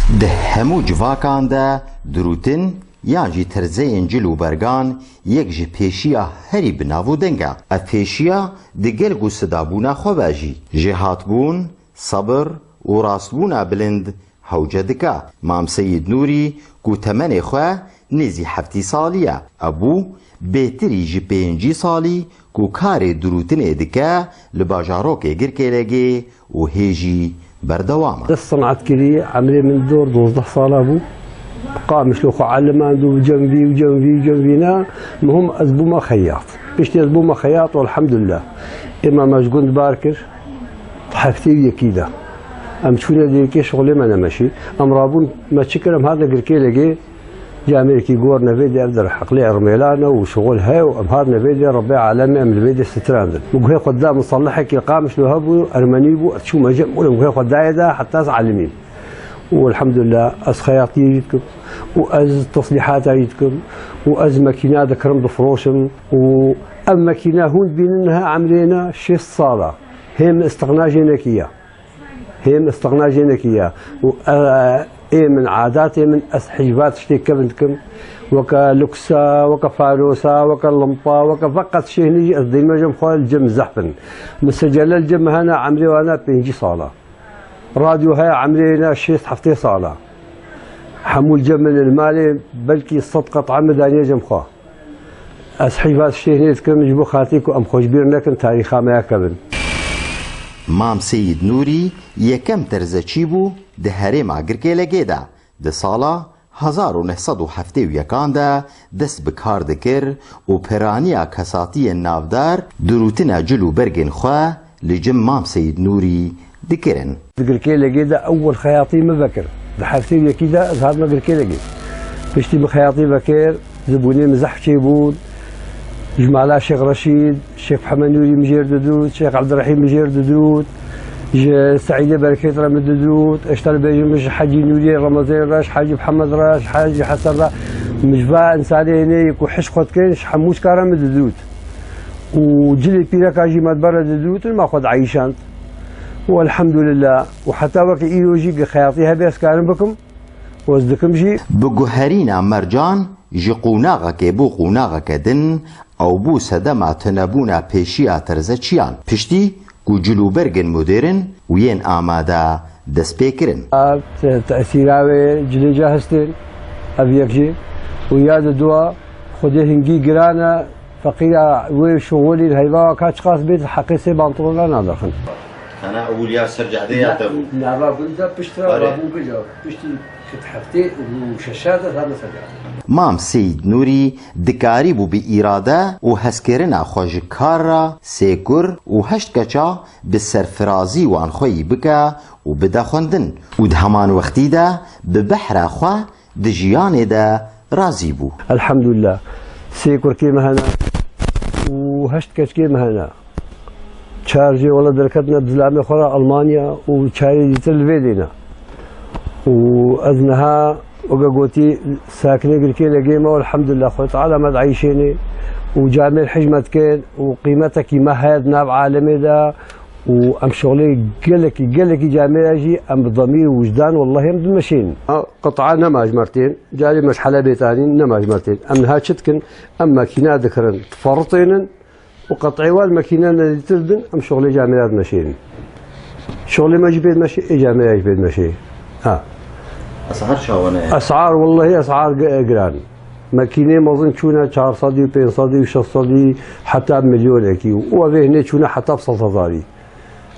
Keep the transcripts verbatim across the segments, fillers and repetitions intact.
Di hemû civakan de dirûtin yan jî terzeyên cil û bergan yek ji pêşiya herî bi nav û deng e. Ev pêşiya di gelek û sidabûna xwe ve jî jêhatbûn, sebir û rastbûna bilind hewce dike. Mam Seyîd Nûrî ku temenê xwe nêzî heftî salî ye, ebû bêtirî ji pêncî salî ku karê dirûtinê dike li bajarokê Girkêlegê û hê jî berdewam e. Ez senatkirî, emrê min dor dozdeh sala bû. Qamişlo xwe elimand û cem vî û cem vî û cem vî ne. Muhim ez bûma xeyat. Piştî ez bûma xeyat, elhamdulillah. Êma me ji gund bar kir. Heftê û yekî de. Em çûne dêrikê şixulê me nemeşî. Em rabûn me çi kir, em hatine Girkêlegê. Camêrekî gor nevê de ev der heqlê ermêlan e û şixul heye û em hat nevê de Rebbê alemê em li vê de sitirandin. Min guhê xwe da misalihekî Qamişlo hebû, ermenî bû, ez çûme cem û min guhê xwe dayê de heta ez alimîm. Û elhamdulillah ez xeyatiyê jî dikim û ez teslîhata jî dikim û ez mekîna dikirim difroşim û ev mekîna hûn dibînin niha emrê ne şêst sal e. Hê min istiqna jê nekiye. Hê min istiqna jê nekiye. Û, e, ê min, adatê min, ez hicva tiştê kevin dikim. Weke luksa, weke fanosa, weke limpa, weke feqet şêhnî jî ez dême cem xwe li cem zehf in. Min secele li cem hene, emrê wana pêncî sala. Radyo heye, emrê ne şêst heftê sala. Hemû li cem min in, malê belkî sed qet'a min daniye cem xwe. Ez heyva tiştê hinê dikim ji bo xatirê ku em xwe ji bîr nekin, tarîxa me ya kevin. Mam Seyîd Nûrî yekem terzeçî bû di herêma Girkêlegê de. Di sala hezar û neh sed û heftê û yekan de dest bi kar dikir û piraniya kesatiyên navdar dirûtina cil û bergên xwe li cem Mam Seyîd Nûrî dikirin. Di Girkêlegê de ewil xeyatî min vekir. Di heftê û yekî de ez hatime Girkêlegê. Piştî min xeyatî vekir, zibûnê min zehf çêbûn. Ji mala Şêx Reşîd, Şêx Mihemed Nûrî min jêr didût, Şêx Ebdirehîm min jêr didût, ji Seîdê Berekêt re min didût, ez ji te re bêjim, ji Hecî Nûriyê Remezanê re, ji Hecî Mihemed re, ji Hecî Hesen re, min ji va însanê hênê ku hişk xwe dikin, ji hemû çika re min didût. Û cilê pîreka jî me di ber re didûtin, me xwe dieyşand. Û elhamdulillah. Û heta weke îro jî gi xeyatî hebe ez karim bikim. Û ez dikim jî. Bi guherîna mercan ji qûnaxekê bo qûnaxeke din, ew bû sedema tunebûna pêşiya terzeçiyan. Piştî ku cil û bergên modêrn û yên amade dest pê kirin. A te-, tesîra wê cilê ca hestên, ev yek jî. Û ya di dua xwedê hingî giran e, feqîra wê şixulî heyva ka çiqas bêt, heqê sê pantolona nadixin. Kana ewil ya ser cadê ya te bû. Nava gund de piştre Bare. Rabû bija. Piştî Şit heftê û şeşa de zane seca. Mam Seyîd Nûrî dikarîbû bi îrade û hezkirina xwe ji kar re sê kur û heşt keça bi serfirazî wan xweyî bike û bide xwendin û di heman wextî de bi behra xwe di jiyanê de razî bû. Elhamdulillah. Sê kurkê me hene û heşt keçkê me hene. Çar jê wele derketine bi zilamê xwe re Almanya û çarê dîtir li vê dê ne. Û ez niha weke gotî sakinê Girkêlegê me, elhamdulillah, Xwedê Teala me dieyşênê û camêr hej me dikin û qîmetekî me heye di nav alemê de û em şixulê gelekî, gelekî camêra jî em bi demîr û wijdan wellahî em dimeşên. A, qit'a nema ji me re tên, carê me ji Helebê tanîn nema ji me re tên. Em niha çi dikin? Em makîna dikirin, diferitênin, û qet'ê wan mekîne nedîtir din, em şixulê camêra dimeşêrin. Şixulê me jî pê dimeşê, ê camêra jî pê dimeşê. Ha. Esar çawa ne? Esar, wellahî esar gi-, giran. Mekînê mezin çûne çar sedî û pênc sedî û şeş sedî heta milyonekî û ev ê hinê çûne heta sed hezarî.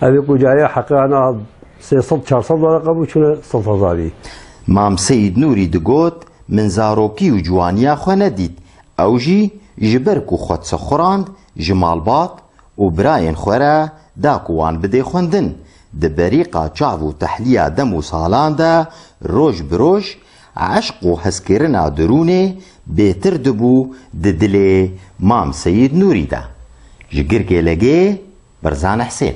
Ev ê ku carê heqê ana sê sed çar sed were qebû çûne sed hezarî. Mam Seyîd Nûrî digot, min zarokî û ciwaniya xwe nedît. Ew jî ji ber ku xwe disixurand, ji malbat û birayên xwe re da ku wan bidê xwendin. Di berîqa çav û tehliya dem û salan de roj bi roj eşq û hezkirina dirûnê bêtir dibû di dilê Mam Seyîd Nûrî de. Ji Girkêlegê, Berzan Hesên.